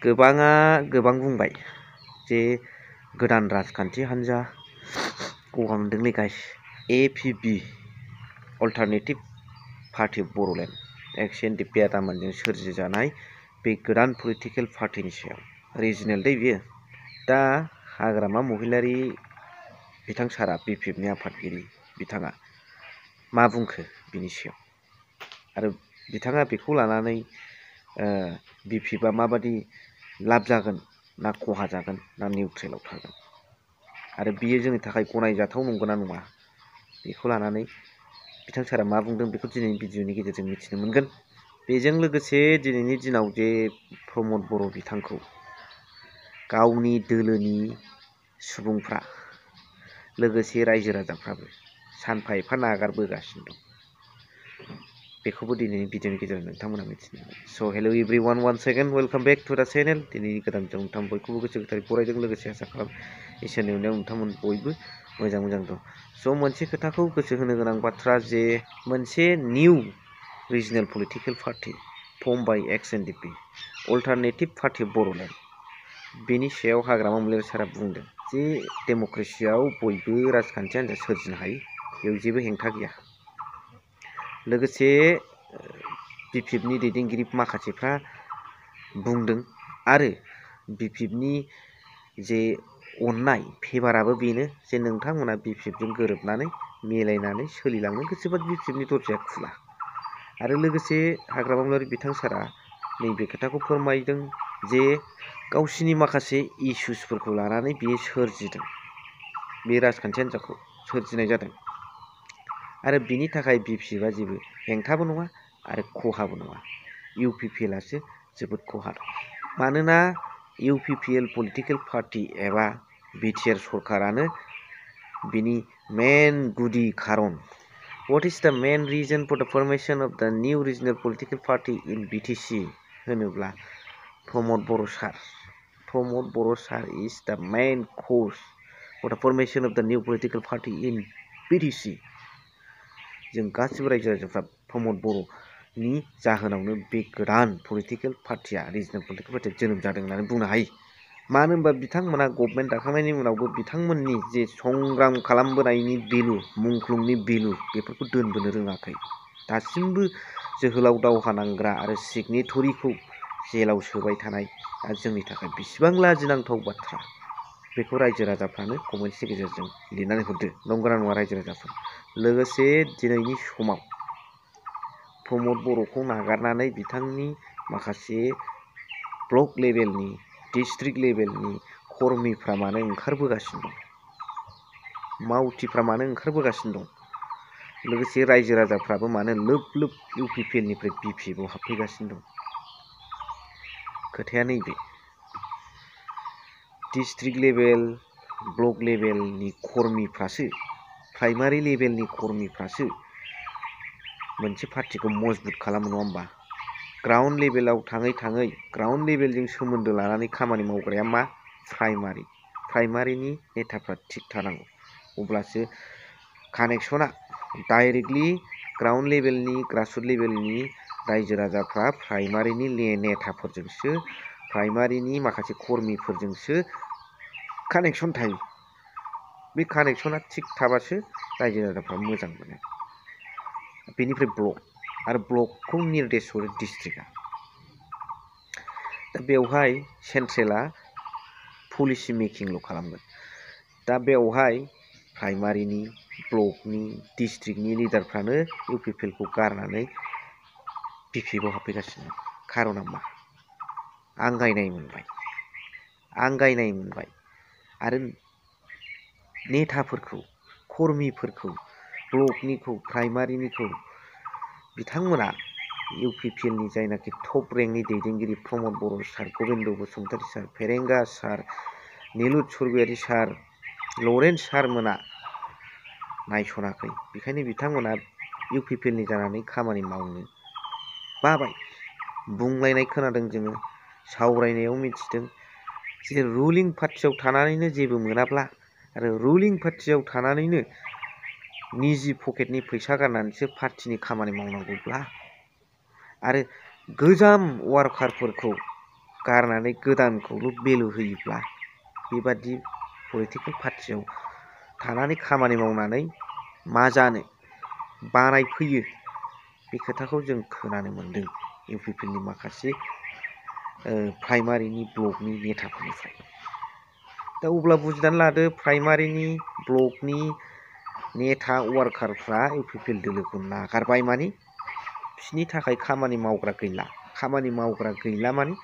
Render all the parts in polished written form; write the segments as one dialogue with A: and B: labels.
A: गोबाङा गोबां बुंबाय जे गोदान राजखान्थि हान्जा गगा मोनदोंलै guys APB alternative party of Boroland एक्स-एन-डि-पि आदामोनजों सोरजिजानाय बे गोदान पलिटिकेल पार्टीनि सायाव रिजिनेल दै बियो दा हाग्रामा महिलारि बिथां सारा BPFनि आफादगिरि बिथाङा मा बुंखो बिनि सायाव आरो बिथाङा बेखौ लानानै BPFआ माबादि लाब जागोन ना खहा जागोन ना निउट्रेलाव थागोन आरो बियो जोंनि थाखाय गनायजाथाव नंगौना नङा बेखौ लानानै बिथां सारा मा बुंदों बेखौ दिनैनि भिडिअनि गेजेरजों मिथिनो मोनगोन। बेजों लोगोसे दिनैनि दिनाव जे प्रमद बर' बिथांखौ गावनि दोलोनि सुबुंफ्रा लोगोसे रायजो राजाफ्राबो सानफा एफा नागारबोगासिनो दं बेखौबो दिनैनि भिडिअनि गेजेरजों नोंथांमोना मिथिनो मोनो। So' hello' everyone one second welcome back to the channel. दिनैनि गोदानजों नोंथां बयखौबो गोसो गोथारै बरायदों लोगोसे आसा खालाम इसोरनि अननायाव नोंथांमोन बयबो मोजां दं। स' मोनसे खोथाखौ गोसो होनो गोनां बाथ्रा जे मोनसे new regional political party form by एक्स-एन-डि-पि अल्टारनेटिभ पार्टी अफ बर'लेण्ड बेनि सायाव हाग्रामा महिलारि सारा बुंदों जे डेम'क्रेसियाव बयबो राजखान्थि हान्जा सोरजिनो हायो बेयाव जेबो हेंथा गैया। लोगोसे BPFनि दैदेनगिरि माखासेफ्रा बुंदों आरो BPFनि जे अननाय फेभाराबो बेनो जे नोंथांमोना BPFजों गोरोबनानै मिलायनानै सोलिलांनो गोसोबा BPFनि दरजाया खुला आरो लोगोसे हाग्रामा महिलारि बिथां सारा नैबे खोथाखौ फोरमायदों जे गावसिनि माखासे इसुसफोरखौ लानानै बियो सोरजिदों बे राजखान्थि हान्जाखौ सोरजिनाय जादों आरो बिनि थाखाय BPFआ जेबो हेंथाबो नङा आरो खहाबो नङा UPPLआसो जोबोद खहा दं मानोना UPPL पलिटिकेल पार्टी एबा बिटिआर सरकारानो बिनि मेन गुदि खारन। What is the main reason for the formation of the new regional political party in BTC होनोब्ला प्रमद बर' सार is the main cause for the formation of the new political party in BTC। जों गासिबो रायजो राजाफ्रा प्रमद बर'नि जाहोनावनो बे गोदान पलिटिकेल पार्टीया रिजनेल पलिटिकेल पार्टीया जोनोम जादों होननानै बुंनो हायो। मानो होनबा बिथांमोना गभर्नमेन्ट दाखांनायनि उनावबो बिथांमोननि जे संग्राम खालामबोनायनि भेलु मुंख्लंनि भेलु बेफोरखौ दोनबोनो रोङाखै। दासिमबो जोहोलाव दावहा नांग्रा आरो सिगनेटरिखौ जेलाव सोबाय थानाय जोंनि थाखाय बेसेबां लाजिनांथाव बाथ्रा बेखौ रायजो राजाफ्रानो कमेन्टनि गेजेरजों लिरनानै हरदो नंगौना नङा रायजो राजाफोर। लोगोसे दिनैनि समाव प्रमद बर'खौ नागारनानै बिथांनि माखासे ब्लक लेभेलनि डिस्ट्रिक्ट लेभेलनि कर्मिफ्रा मानो ओंखारबोगासिनो दं मावथिफ्रा मानो ओंखारबोगासिनो दं लोगोसे रायजो राजाफ्राबो मानो लोब लोब UPPLनिफ्राय BPFआव हाबफैगासिनो दं खोथाया नैबे डिस्ट्रिक्ट लेभेल ब्लक लेभेलनि कर्मिफ्रासो प्राइमारि लेभेलनि कर्मिफ्रासो मोनसे पार्टीखौ मजबुत खालामो नङा होमबा। ग्राउन्ड लेभेलाव थाङै ग्राउन्ड लेभेलजों सोमोन्दो लानानै खामानि मावग्राया मा प्राइमारिनि नेताफ्रा थिग थानांगौ अब्लासो कानेक्सना डाइरेक्टलि ग्राउन्ड लेभेलनि ग्रासरुट लेभेलनि रायजो राजाफ्रा प्राइमारिनि नेताफोरजोंसो प्राइमारिनि माखासे कर्मिफोरजोंसो कानेक्सन थायो। बे कानेक्सना थिग थाबासो रायजो राजाफ्रा मोजां मोनो। बेनिफ्राय ब्लक आरो ब्लकखौ निर्देश हरो डिस्ट्रिक्टआ। दा बेवहाय सेन्ट्रेला पलिसि मेकिंल' खालामगोन। दा बेवहाय प्राइमारिनि ब्लकनि डिस्ट्रिक्टनि लिडारफ्रानो UPPLखौ गारनानै BPFआव हाबफैगासिनो खार'ना मा आंगायनाय मोनबाय आरो नेताफोरखौ कर्मिफोरखौ ब्लकनिखौ प्राइमारिनिखौ बिथांमोना UPPLनि जायनाखि टप रेंकनि दैदेनगिरि प्रमद बर' सार गबिन्द बसुमतारी सार फेरेंगा सार निलुत सरगयारि सार लरेन्स सारमोना नायसनाखै बेखायनो बिथांमोना UPPLनि जानानै खामानि मावनो बाबाय। बुंलायनाय खोनादों जोङो सावरायनायाव मिथिदों जे रुलिं पार्टियाव थानानैनो जेबो मोनाब्ला आरो रुलिं पार्टियाव थानानैनो निजि पकेटनि फैसा गारनानैसो पार्टिनि खामानि मावनांगौब्ला आरो गोजाम वार्कारफोरखौ गारनानै गोदानखौल' भेलु होयोब्ला बेबादि पलिटिकेल पार्टियाव थानानै खामानि मावनानै मा जानो बानायफैयो बे खोथाखौ जों खोनानो मोन्दों इउपिपिएलनि माखासे प्राइमारिनि ब्लकनि नेताफोरनिफ्राय। दा अब्ला बुजिनानै लादो प्राइमारिनि ब्लकनि नेता वार्कारफ्रा इउपिपिएल दोलोखौ नागारबाय माने बिसिनि थाखाय खामानि मावग्रा गैला। खामानि मावग्रा गैला माने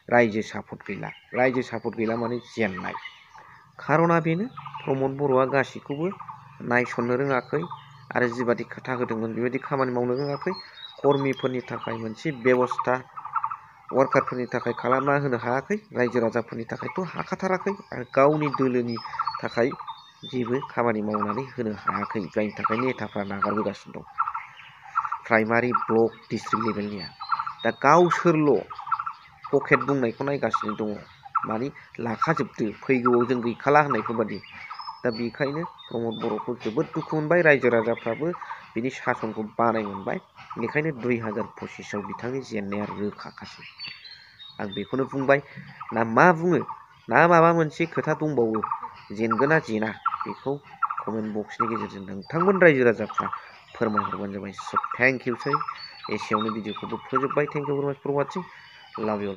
A: रायजो सापर्ट गैला। रायजो सापर्ट गैला माने जेननाय। खार'ना बेनो प्रमद बर'आ गासैखौबो नायसननो रोङाखै आरो जिबादि खोथा होदोंमोन बेबायदि खामानि मावनो रोङाखै। कर्मिफोरनि थाखाय मोनसे बेबस्था वार्कारफोरनि थाखाय खालामना होनो हायाखै। रायजो राजाफोरनि थाखायथ' हाखाथाराखै आरो गावनि दोलोनि थाखाय जेबो खामानि मावनानै होनो हायाखै। जायनि थाखाय नेताफ्रा नागारबोगासिनो दं प्राइमारि ब्लक डिस्ट्रिक्ट लेभेलनिया। दा गावसोरल' पकेट बुंनायखौ नायगासिनो दङ माने लाखाजोबदो फैगौआव जों गैखाला होननायफोर बादि। दा बेखायनो प्रमद बर'खौ जोबोद दुखु मोनबाय। रायजो राजाफ्राबो बिनि सासनखौ बानाय मोनबाय। बेनिखायनो 2025आव बिथांनि जेननाया रोखाखासै। आं बेखौनो बुंबाय। ना मा बुङो ना माबा मोनसे खोथा दंबावो जेनगोन ना जेना बेखौ कमेन्ट बक्सनि गेजेरजों नोंथांमोन रायजो राजाफ्रा फोरमायहरबानो जाबाय। स' थेंक इउसै। एसेयावनो भिडिअखौबो फोजोबबाय। थेंक इउ भेरि माच फर वाचिं। लाभ इउ।